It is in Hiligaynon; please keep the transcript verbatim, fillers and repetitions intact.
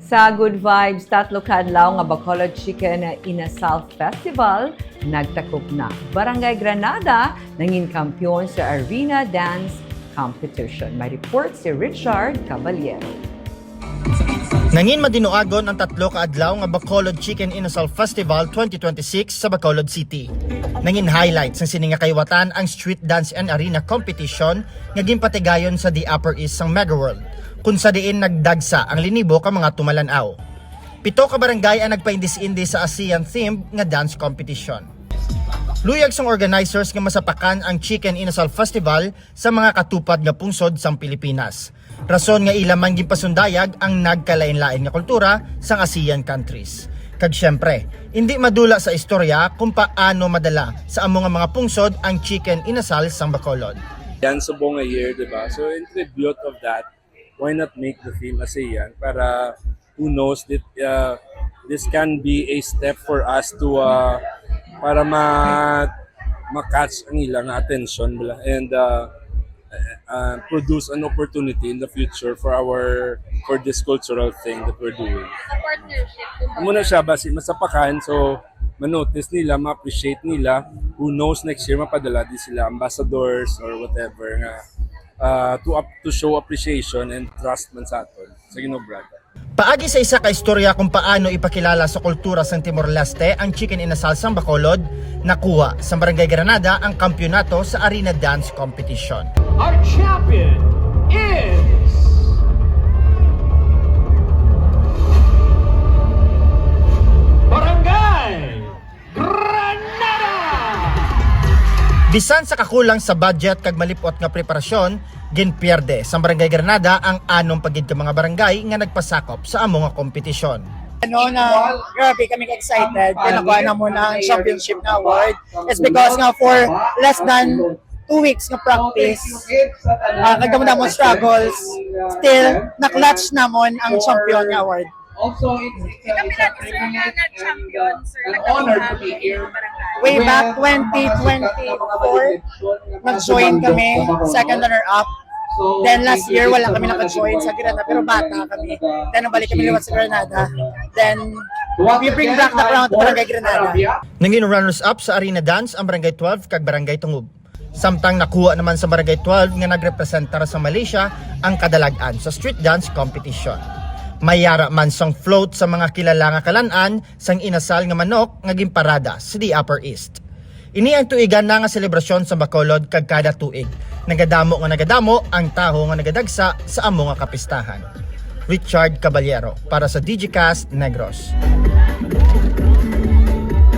Sa Good Vibes, tatlo ka adlaw nga Bacolod Chicken Inasal Festival nagtakop na. Barangay Granada nangin kampiyon sa Arena Dance Competition. May report si Richard Caballero. Nangin madinuagon ang tatlo ka adlaw nga Bacolod Chicken Inasal Festival twenty twenty-six sa Bacolod City. Nangin highlight sang sini nga kaiwatan ang Street Dance and Arena Competition nga ginpatigayon sa The Upper East sang Megaworld, kung sa diin nagdagsa ang linibo ka mga tumalan-aw. Pito ka barangay ang nagpaindis-indi sa ASEAN themed nga dance competition. Luyag sang organizers nga masapakan ang Chicken Inasal Festival sa mga katupad nga pungsod sang Pilipinas. Rason nga ila man ginpasundayag ang nagkalain-lain nga kultura sang ASEAN countries. Kag siyempre, indi madula sa istorya kung paano madala sa amo nga mga pungsod ang Chicken Inasal sang Bacolod. Yan subong a year, di ba? So in tribute of that, why not make the theme ASEAN para who knows that uh, this can be a step for us to uh, para ma ma-catch ang ilang attention bala, and uh, uh, produce an opportunity in the future for our for this cultural thing that we're doing. Sa partnership, kumbaga. Muna siya basi masapakan, so ma-notice nila, ma-appreciate nila, who knows, next year mapadala di sila ambassadors or whatever nga uh, to up to show appreciation and trust man sa aton sa Ginoo, brother. Paagi sa isa ka istorya kung paano ipakilala sa kultura sang Timor-Leste ang Chicken Inasal sang Bacolod, nakuha sa Barangay Granada ang kampiyonato sa Arena Dance Competition. Our champion is Barangay Granada! Bisan sa kakulang sa budget kag malip-ot nga preparasyon, ginpierde sa Barangay Granada ang anom pa gid ka mga barangay nga nagpasakop sa amo nga kompetisyon. Ano na, grabe kami ka-excited kay nakuha na mo ng championship na award. It's because nga for less than two weeks nga practice, uh, kag damo-damo struggles, still na-clutch namon ang champion nga award. Kami lang, sir, nga nag-champion, sir. Nagkatunghanan yung barangay. Way back twenty twenty-four, nag-join kami, second runner-up. Then last year, wala kami naka-join sa Granada, pero bata kami. Then nabalik kami liwat sa Granada. Then we bring back the crown to Barangay Granada. Nangin runners-up sa Arena Dance ang Barangay twelve kag Barangay Tungub. Samtang nakuha naman sa Barangay twelve nga nagrepresentar sa Malaysia ang kadalag-an sa street dance competition. May yara man sang float sa mga kilala nga kalan-an sang inasal nga manok nga ginparada sa The Upper East. Ini ang tuigan na nga selebrasyon sa Bacolod kag kada tuig nagadamo nga nagadamo ang tawo nga nagadagsa sa amo nga kapistahan. Richard Caballero para sa Digicast Negros.